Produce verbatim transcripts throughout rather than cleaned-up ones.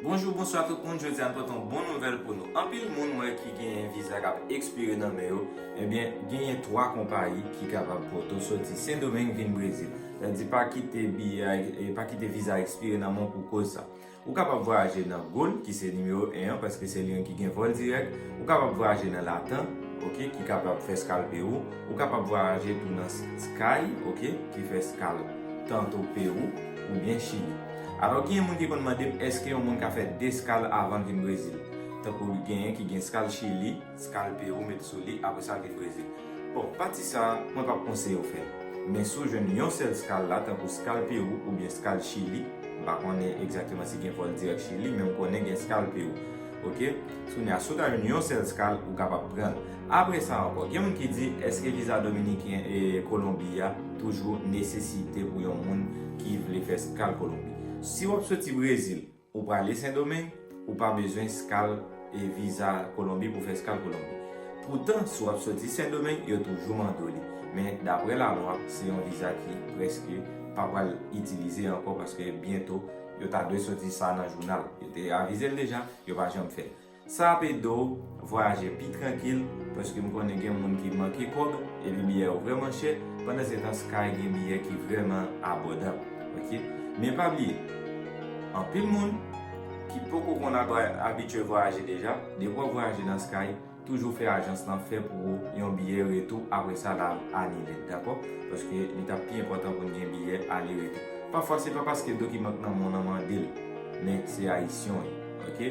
Bonjou, bonswa tout moun. Jodi a, nou pote yon bon nouvèl pou nou. Anpil moun m wè ki genyen viza k ap ekspire nan men yo, ebyen, genyen twa konpayi ki kapab pote w soti Sendomeng vin Brezil. Sa di pa kite biyè a, e pa kite viza a ekspire nan men w pou koz sa. Ou kapab vwayaje nan Gol, ki se nimewo en an, paske se li menm ki gen vòl dirèk. Ou kapab vwayaje nan Latam, oke, ki kapab fè skal Pewou. Ou kapab vwayaje tou nan Sky, oke, ki fè skal tanto Pewou oubyen Chili. Alò, gen moun ki konn mande m, èske yon moun ka fè de skal avan l vin Brezil? Tankou genyen ki gen skal Chili, skal Pewou, met sou li, apre sa l vin Brezil. Bon, pati sa a, mwen p ap konseye w fè l. Men si w jwenn yon sèl skal la, tankou skal Pewou oubyen skal Chili, m pa konnen egzakteman si gen vòl dirèk Chili, men m konnen gen skal Pewou. Oke? Kounye a, si w ta jwenn yon sèl skal, ou kapab pran l. Apre sa ankò, gen moun ki di, èske viza dominiken e Kolonbi a toujou nesesite pou yon moun ki vle fè skal Kolonbi? Si w ap soti Brezil, ou prale Sendomeng, ou pa bezwen skal e viza Kolonbi pou fè skal Kolonbi. Poutan, si w ap soti Sendomeng, yo toujou mande w li. Men, daprè lalwa, se yon viza ki prèske pa pral itilize ankò paske byento, yo ta dwe soti sa nan jounal. Yo te avize l deja, yo pa janm fè l. Sa ap ede w vwayaje pi trankil, paske m konnen gen moun ki manke kòb, epi biyè yo vrèman chè, pandan se tan Sky gen biyè ki vrèman abòdab, oke? Men pa bliye, anpil moun ki poko konn aba-, abitye vwayaje deja, depi w ap vwayaje nan Sky, toujou fè ajans lan fè pou ou yon biyè retou, apre sa l al anile, dakò? Paske li t ap pi enpòtan pou n gen biyè ale retou. Pafwa, se pa paske dokiman k nan men w nan mande l, men se ayisyen w ye, oke?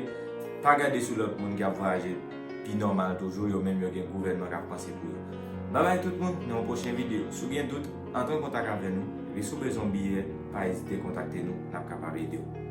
Pa gade sou lòt moun ki ap vwayaje pi nòmal toujou, yo menm yo gen gouvènman k ap panse pou yo. Babay tout moun, nan yon pwochen videyo. Si w gen dout, antre an kontak avè nou, epi si w bezwen yon biyè, pa ezite kontakte nou, n ap kapab ede w.